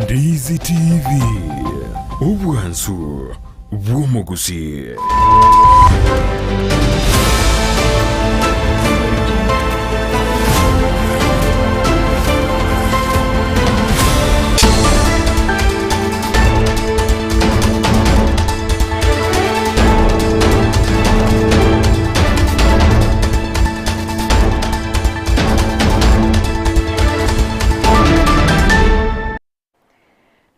Ndizi TV, obwansu bw'omogusii.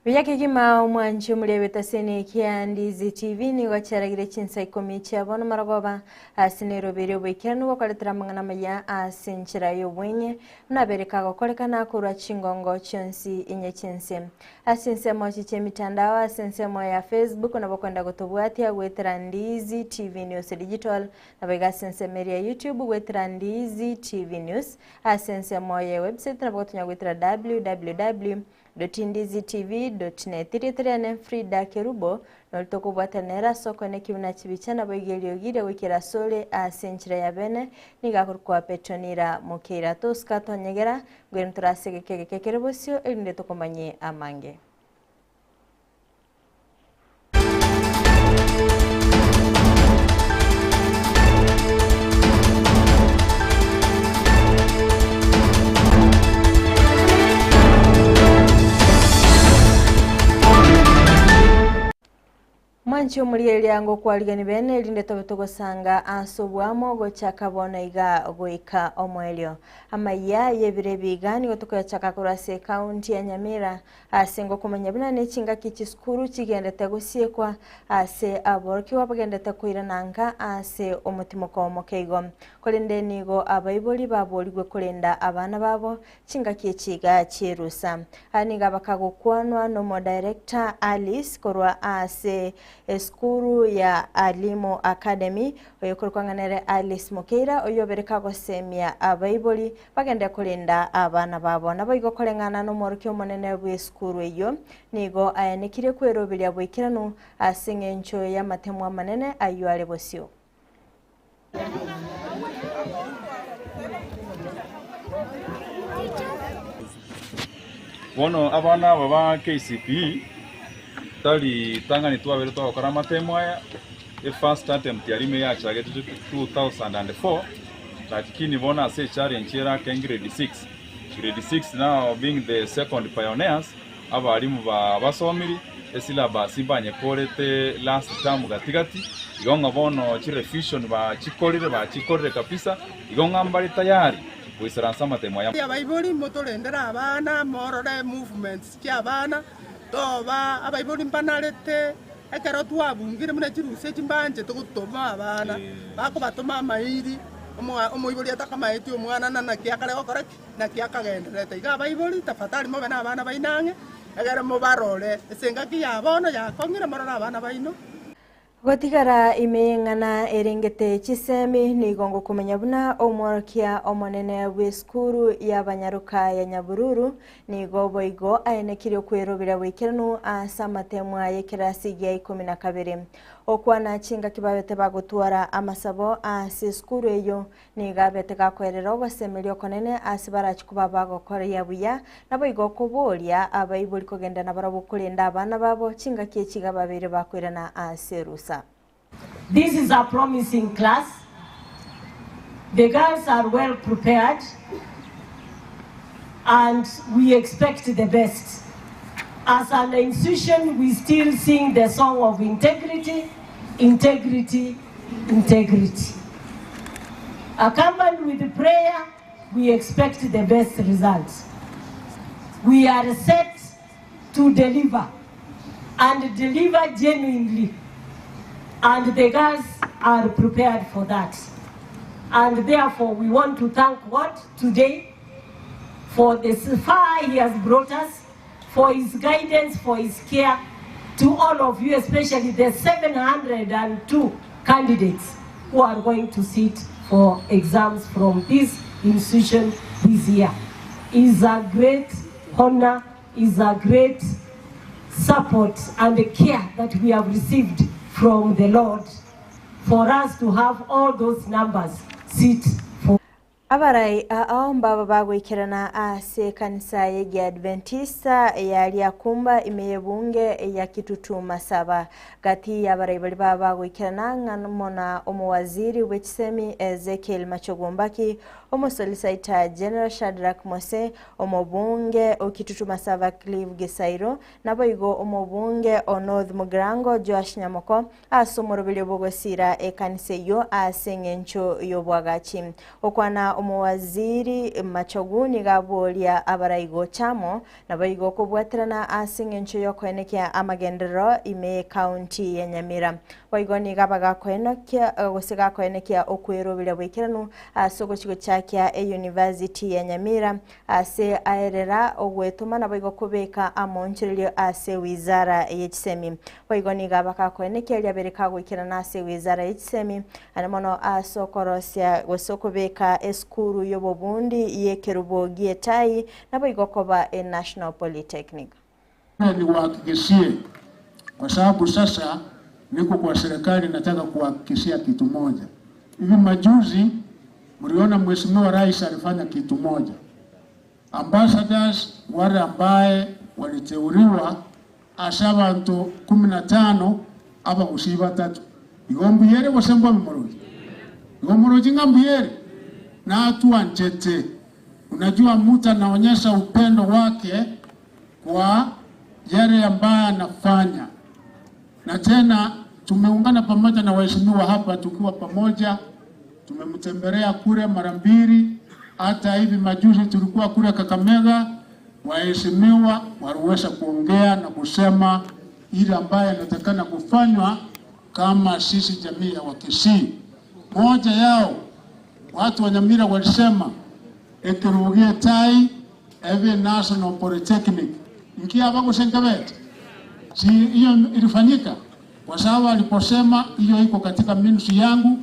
Buya kegima omwanchi omoriebete ase enekia Ndizi TV nigo chiaragire chinsa ikomi chia bono marogoba ase Nairobi erio oboikeranu gokoretera amang'ana amaya ase enchera y'obweng'e buna abere kagokorekana korwa chingongo chionsi inye chi'ense. Ase ensemo echi chi'emitandao ase ensemo ya Facebook nabo okwenda gotobwatia goetera Ndizi TV News Digital Naboigo ase ensemo eria ya YouTube goetera Ndizi TV News, ase ensemo ye website nabo gotonya goetera www.ndizitv.net. Erieta riane Frida Kerubo, nori tokobwatana nere ase okoene kibuna chibicha naboigo eriogi riria goikera asore ase enchera ya bene, nigo akorokwa Petronira Mokeira. Tosuka tonyegera, ngwenu tore ase egeka egeke kere bosio erinde tokomanye amange. Mwanche omorigereria ngokwarigani bene erinde tobe togosanga ase oboamo gochaka bono iga goika omoerio. Amayia y'ebiro ebi iga nigo tokoyachaka korwa ase ekaunti ya Nyamira Ase ngokomanya buna nechingaki chisukuru chigendete gosiekwa ase aborokigwa bagendete koirana nka ase omotimoko omoke igo. Korende nigo abaibori baborigwe korenda abana babo chingaki echi iga chierusa. Aya nigo abakagokwanwa nomodirector Alice korwa ase esukuru ya Alimu Academy oyokorokwa ng'a nere Alice Mokeira oyio obere kagosemia abaibori Bagende korenda abana babo. Naboigo koreng'ana nomworokia omonene bw'esukuru eyio, nigo aenekirie kweroberia boikeranu ase engencho y'amatemo amanene ayio are bosio. Bono abana aba ba KCPE tari tang'ani twabere twagokora amatemo aya, efirst attempt yaria ime yachagete 2004. Lakini bono ase echallenge ere ake grade 6, grade 6 now being the second pioneers, abalimu ba basomiri esyllabus mbanyekorete last term gatigati, igo ng'a bono chirevision bachikorire bachikorire kabisa, igo ng'a mbare tayari goisaransa amatemo aya. Abaibori motorendere abana, morore movements chia abana, toba abaibori mbanarete Ekero twabungire buna chirusa echi mbanchete gotoma abana, bakobatoma amairi, omoibori atakamaeti omwana na naki akare gokora ki? Naki akagendererete. Iga abaibori, tafadhali mobe nabana baino ang'e, egere mobarore ase engaki ya bono yakong'ire morore abana baino. Gotigara ime y'eng'ana erengete chisemi, nigo ngokomanya buna omworokia omonene bw'esukuru y'abanyaroka ya Nyabururu, Nigo boigo aenekirie okwerobera goikeranu ase amateemwa y'ekerasi gia ikomi na kabere. Okwana chingaki babete bagotwara amasabo ase esukuru eyio nigo abete gakoerera ogosemeria okonene ase barachi koba bagokoria buya, naboigo okoboria abaibori kogenda nabarabwo korenda abana babo chingaki echi iga babeire bakoirana ase erusa. This is a promising class. The girls are well prepared and we expect the best. As an institution, we still sing the song of integrity, integrity, integrity. Accompanied with prayer, we expect the best results. We are set to deliver and deliver genuinely and the girls are prepared for that and therefore we want to thank God today for this far he has brought us for his guidance for his care to all of you especially the 702 candidates who are going to sit for exams from this institution this year is a great honor is a great support and care that we have received from the Lord for us to have all those numbers sit for. Abarai ao mbaba bagoikerana ase ekanisa y'Egiadventista ya Liakumba ime y'ebunge ya Kitutu Masaba. Gati y'abarai baria baba bagoikerana ng'a mona omowaziri bw'echisemi Ezekiel Machogu Mbaki, Omosolisaita General Shadrack Mose, omobunge o Kitutu Masaba Clive Gisairo, naboigo omobunge o North Mugirango Joash Nyamoko, Ase omoroberio bw'ogosiira ekanisa eyio ase engencho y'oboagachi. Okwana omowaziri Machogu nigo aboria abarai gocha amo, naboigo okobwaterana ase engencho y'okoenekia amagenderero ime y'ecounty ya Nyamira. Boigo nigo abagakoenokia gose gakoenekia okweroberia boikeranu ase ogochia gochakia eyunivasiti ya Nyamira ase aerera ogwetoma naboigo kobeka amoonchorerio ase wizara ye chisemi. Boigo nigo abakakoenekia riabere kagoikerana ase wizara ye chisemi, naende mono ase okorosia gose okobeka esukuru y'obobundi y'ekerubo gi'etai, naboigo koba eNational Polytechnic. Niwahakikishie kwa sababu sasa niko kwa serikali, nataka kuhakikishia kitu moja. Hivi majuzi mliona Mheshimiwa Rais alifanya kitu moja. Ambassadors wale ambaye waliteuliwa ase abanto 15 abagusii batato. Igo mbuyere gose mbobe morochi? Igo morochi ng'a mbuyere? Natwanchete. Unajua mtu anaonyesha upendo wake kwa yale ambaye anafanya. Na tena tumeungana pamoja na waheshimiwa hapa, tukiwa pamoja, tumemtembelea kule mara mbili. Hata hivi majuzi tulikuwa kule Kakamega, waheshimiwa waliweza kuongea na kusema ile ambayo inatakana kufanywa kama sisi jamii ya Wakisii. Moja yao watu wa Nyamira walisema ekerugie tai ebe National Polytechnic nkia bagosenkabete si hiyo ilifanyika kwa sababu aliposema hiyo iko katika ministry yangu,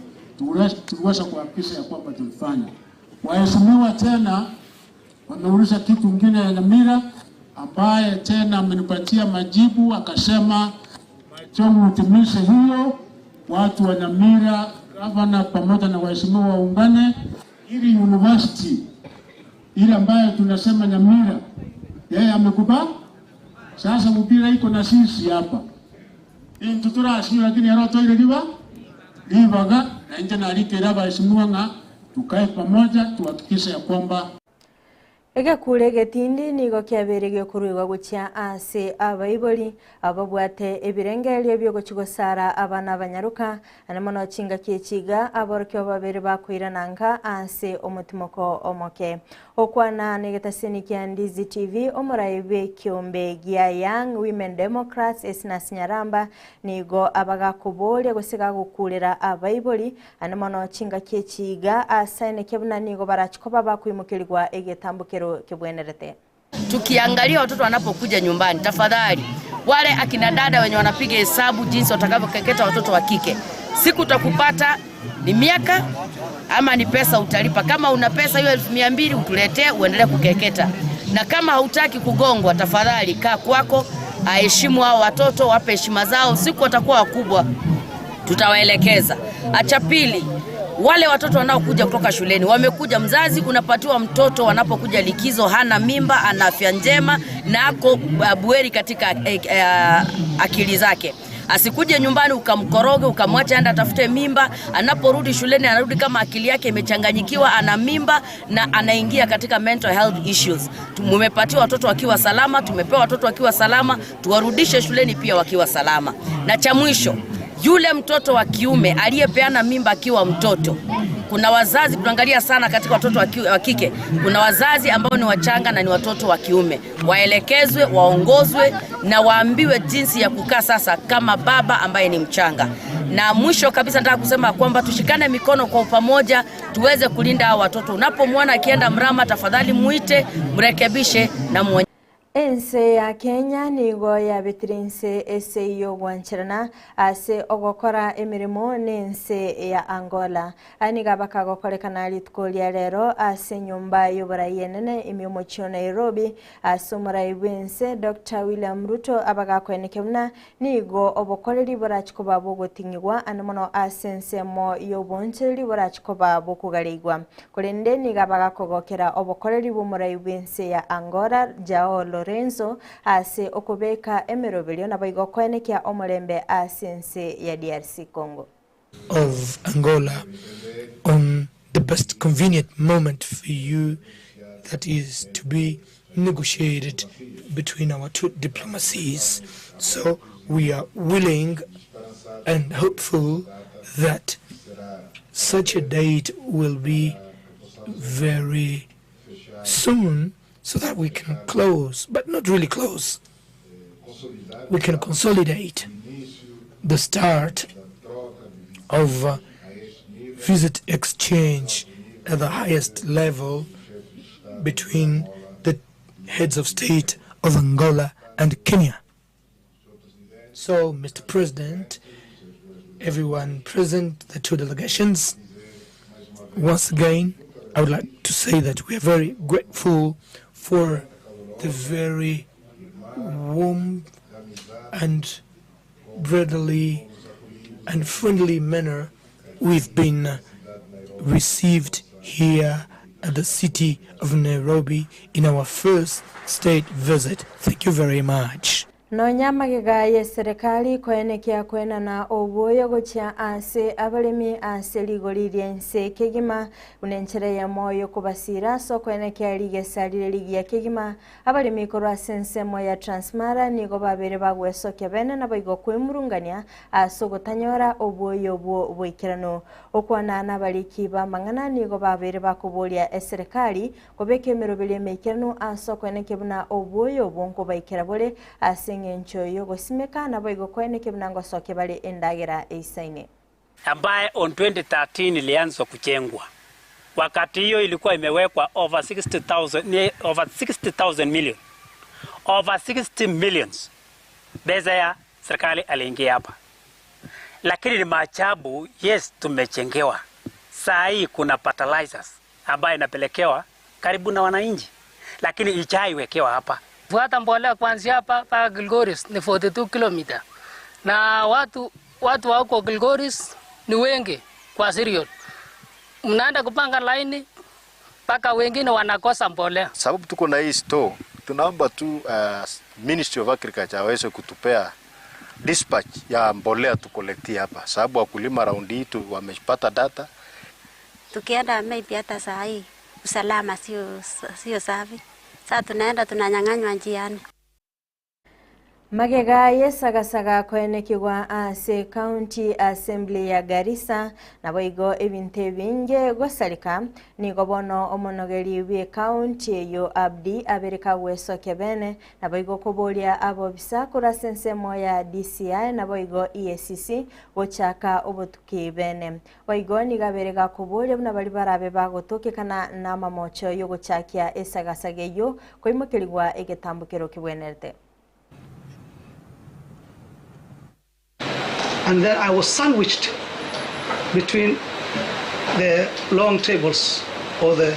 tuliweza kuhakikisha ya kwamba tulifanya. Waheshimiwa tena wameuliza kitu kingine ya Nyamira, ambaye tena amenipatia majibu akasema, Machogu utimishe hiyo, watu wa Nyamira, gavana pamoja na waheshimiwa waungane ili university ile ambayo tunasema Nyamira, yeye amekubali. Sasa mpira iko na sisi hapa intu turasiyo lakini arotoire riba ribaga na nje narikera abaheshimiwa ng'a tukae pamoja tuhakikishe ya kwamba Egekure egetindi nigo kiabeire giokoruigwa gochia ase abaibori ababwate ebirengererio biogochia gosara abana abanyaruka naende mono chingaki echiga aborokio babere bakoirana nka ase omotimoko omoke. Okwana na egetaseni kia Ndizi TV omorai bwa ekiombe gia Young Women Democrats Esnas Nyaramba nigo abagakoboria gose gagokurera abaibori naende mono chingaki echiga asaenekia buna nigo barachi koba bakoimokerigwa egetambokero kebwenerete. Tukiangalia watoto wanapokuja nyumbani, tafadhali wale akina dada wenye wanapiga hesabu jinsi watakavyokeketa watoto wa kike, siku utakupata ni miaka ama ni pesa utalipa. Kama una pesa hiyo 200,000 utuletee, uendelee kukeketa, na kama hautaki kugongwa, tafadhali kaa kwako, aheshimu hao watoto, wape heshima zao. Siku watakuwa wakubwa, tutawaelekeza. Acha pili, wale watoto wanaokuja kutoka shuleni wamekuja, mzazi unapatiwa mtoto wanapokuja likizo, hana mimba, ana afya njema na ako buheri katika akili zake. Asikuje nyumbani ukamkoroge ukamwacha aende atafute mimba. Anaporudi shuleni anarudi kama akili yake imechanganyikiwa, ana mimba na anaingia katika mental health issues. Tumepatiwa watoto wakiwa salama, tumepewa watoto wakiwa salama, tuwarudishe shuleni pia wakiwa salama. Na cha mwisho, yule mtoto wa kiume aliyepeana mimba akiwa mtoto, kuna wazazi tunaangalia sana katika watoto wa kike, kuna wazazi ambao ni wachanga na ni watoto wa kiume, waelekezwe, waongozwe na waambiwe jinsi ya kukaa sasa kama baba ambaye ni mchanga. Na mwisho kabisa nataka kusema kwamba tushikane mikono kwa pamoja tuweze kulinda hao watoto. Unapomwona akienda mrama, tafadhali muite, mrekebishe na muonye. Ense ya Kenya nigo yabetire inse ase y'ogwancherana ase ogokora emeremo n'ense ya Angola. Aya nigo abakagokorekana rituko ria rero ase enyomba y'oborai enene ime omochie o Nairobi ase omorai bw'ense Doctor William Ruto abagakoenekia buna nigo obokoreri borachi koba bogoting'igwa ande mono ase ensemo y'oboonchereri borachi koba bokogareigwa. Korende nigo abagakogokera obokoreri bw'omorai bw'ense ya Angola Joao Lourenço ase okobeka emeroberio naboigo koenekia omorembe ase ense ya DRC Congo. of Angola on the best convenient moment for you that is to be negotiated between our two diplomacies. So we are willing and hopeful that such a date will be very soon so that we can close, but not really close, we can consolidate the start of visit exchange at the highest level between the heads of state of Angola and Kenya. So, Mr. President, everyone present, the two delegations, once again, I would like to say that we are very grateful for the very warm and brotherly and friendly manner we've been received here at the city of Nairobi in our first state visit. Thank you very much. Nonya magega y'eserekari koenekia koenana oboyo gochia ase abaremi ase rigori ri'ense kegima buna enchera eyemo y'okobasira ase okoenekia rigesa rire rigiya kegima abaremi korwa ase ensemo ya Transmara nigo babere bagwesokia bene naboigo kwemurungania ase ogotanyora oboyo obwo boikeranu. Okwana n'abariki b'amang'ana nigo babere bakoboria eserekari kobeka emeroberio emeikeranu ase okoenekia buna oboyo obwo nkobaikera bore ase eng'encho y'ogosimeka naboigo koenekia buna ngosokia bare endagera eisaine. Ambaye on 2013 ilianzwa kujengwa. Wakati hiyo ilikuwa imewekwa over 60,000 over 60,000 million. Over 60 millions pesa ya serikali aliingia hapa, lakini ni maajabu. Yes, tumejengewa saa hii kuna fertilizers ambayo inapelekewa karibu na wananchi, lakini ijaiwekewa hapa. Fuata mbolea kuanzia hapa mpaka Kilgoris ni 42 kilomita, na watu wa huko Kilgoris ni wengi kwa cereal, mnaenda kupanga laini mpaka wengine wanakosa mbolea. Sababu tuko na hii store, tunaomba tu Ministry of Agriculture aweze kutupea dispatch ya mbolea tukolekti hapa, sababu wakulima raundi hii tu wamepata data. Tukienda maybe hata saa hii usalama sio safi. Sasa tunaenda tunanyang'anywa njiani. Magega yesagasaga koenekigwa ase County Assembly ya Garissa naboigo ebinto ebinge gosareka nigo bono omonogeri bwe county eyo Abdi abereka gwesokia bene naboigo koboria abobisa korwa ase ensemo ya DCI naboigo EACC gochaka obotuki bene boigo nigo abereka koboria buna bari barabe bagotokekana na amamocho yogochakia esagasaga eyo koimokerigwa egetambukero kibwenerete. And then I was sandwiched between the long tables or the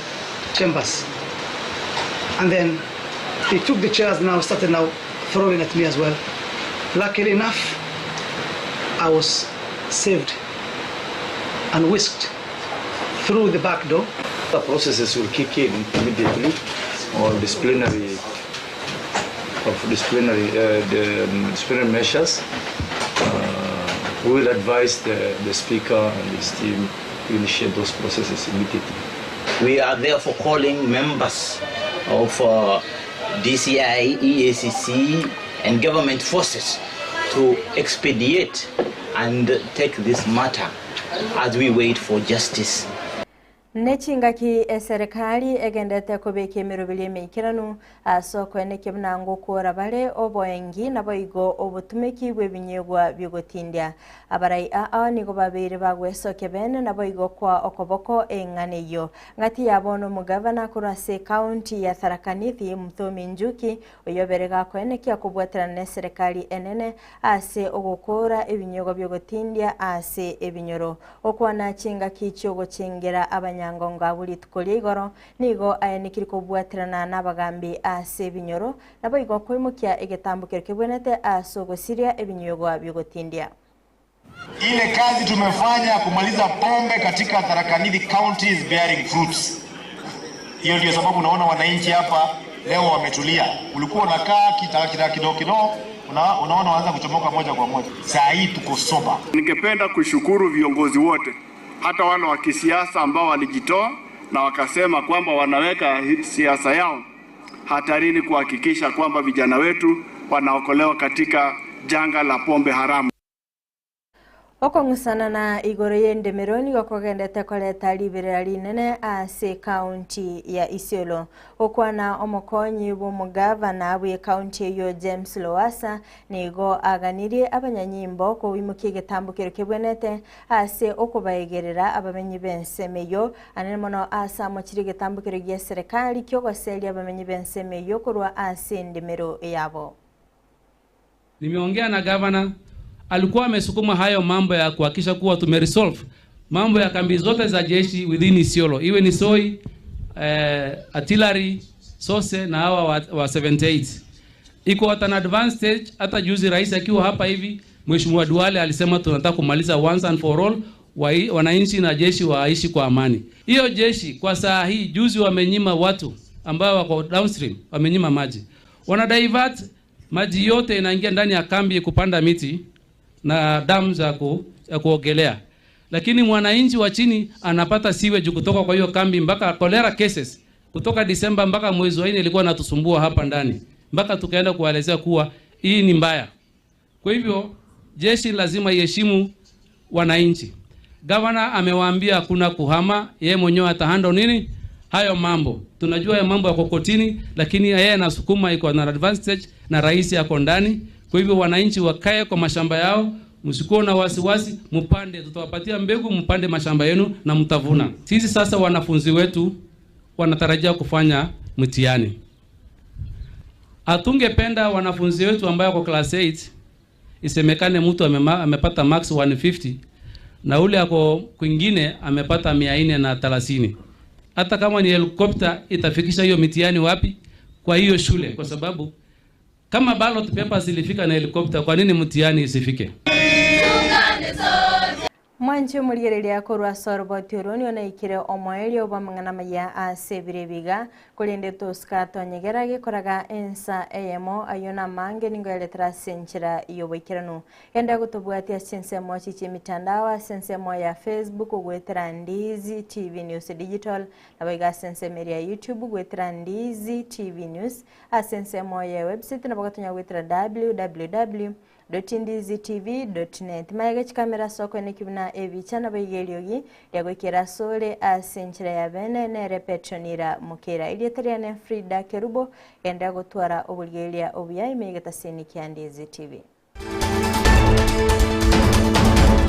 chambers. And then they took the chairs now, started now throwing at me as well. Luckily enough, I was saved and whisked through the back door. The processes will kick in immediately on disciplinary measures. We will advise the speaker and his team to initiate those processes immediately. We are therefore calling members of DCI, EACC, and government forces to expedite and take this matter as we wait for justice. Nechingaki eserekari egendete kobeka emeroberi emeikeranu ase okoenekia buna ngokora bare oboengi naboigo obotumeki bw'ebinyegwa biogotindia. Abarai aa nigo babeire bagwesokia bene naboigo kwa okoboko eng'ana eyio. Ng'ati ya bono omogavana korwa ase ekaunti ya Tharaka Nithi Muthomi Njuki oyio obere gakoenekia kobwaterana na eserekari enene ase ogokora ebinyegwa biogotindia ase ebinyoro. Gokwana chingaki chi'ogochengera abanyangongo abwo rituko ria igoro, nigo aenekire kobwaterana nabagambi ase ebinyoro, naboigo koimokia egetambo keria kebwenerete ase ogosiria ebinywegwa bi'ogotindia. Ile kazi tumefanya ya kumaliza pombe katika Tharaka Nithi County is bearing fruits. Hiyo ndio sababu unaona wananchi hapa leo wametulia. Ulikuwa unakaa kita kita kidogo kidogo, una, unaona wanaanza kuchomoka moja kwa moja. Saa hii tuko sober. Ningependa kushukuru viongozi wote, hata wale wa kisiasa ambao walijitoa na wakasema kwamba wanaweka siasa yao hatarini kuhakikisha kwamba vijana wetu wanaokolewa katika janga la pombe haramu. Okong'usanana igoro y'endemero nigo kogendete koreta riberera rinene ase ekaunti ya Isiolo. Gokwana omokonyi bw'omogavana bw'ekaunti eyo James Lowassa nigo aganirie abanyanyimbo koimokia egetambo kero kebwenete ase okobaegerera abamenyi b'ensemo eyio anene mono ase amochire egetambo kero gia serikali kiogoseria abamenyi b'ensemo eyio korwa ase endemero yabo. Nimeongea na gavana, alikuwa amesukuma hayo mambo ya kuhakikisha kuwa tumeresolve mambo ya kambi zote za jeshi within Isiolo, iwe ni Soi, artillery, Sose na hawa wa 78 iko at an advanced stage. Hata juzi rais akiwa hapa hivi, Mheshimiwa Duale alisema tunataka kumaliza once and for all, wananchi na jeshi waishi kwa amani. Hiyo jeshi kwa saa hii juzi wamenyima watu ambao wako downstream, wamenyima maji, wana divert maji yote inaingia ndani ya kambi kupanda miti na damu za ya kuogelea, lakini mwananchi wa chini anapata sewage kutoka kwa hiyo kambi mpaka cholera cases kutoka Disemba mpaka mwezi wa nne ilikuwa inatusumbua hapa ndani, mpaka tukaenda kuwaelezea kuwa hii ni mbaya. Kwa hivyo jeshi lazima iheshimu wananchi. Gavana amewaambia hakuna kuhama, yeye mwenyewe atahandle nini hayo mambo. Tunajua hayo mambo yako kotini, lakini yeye anasukuma, iko na advanced stage na rais ako ndani. Kwa hivyo wananchi wakae kwa mashamba yao, msikuwe na wasiwasi, mpande, tutawapatia mbegu, mpande mashamba yenu na mtavuna. Sisi sasa wanafunzi wetu wanatarajia kufanya mtihani. Hatungependa wanafunzi wetu ambao wako class 8 isemekane mtu amepata max 150 na ule ako kwingine amepata 430. Hata kama ni helikopta itafikisha hiyo mitihani wapi? Kwa hiyo shule, kwa sababu kama ballot papers ilifika na helikopta, kwa nini mtihani isifike? Mwanchi omorigereria korwa ase oroboti oro nigo naikire omoerio bwa amang'ana maya ase ebiro ebiga korende tosika tonyegera gekoraga ensa eyemo ayio na amange nigo yaretera ase enchera ya oboikeranu. Genda gotobwatia ase ensemo chichia emitandao ase ensemo ya Facebook ogwetera Ndizi TV News Digital nabo iga ase ensemo eria ya YouTube gwetera Ndizi TV News ase ensemo ya website nabo gotonya gwetera www ndizitv.net. Maega chikamera ase okoeneki buna ebicha nabo iga eriogi riagoikera ase ore ase enchera ya bene nere Petronira Mukira. Erieta riane Frida Kerubo, genda gotwara oborigereria obuya ime egetaseni kia Ndizi TV.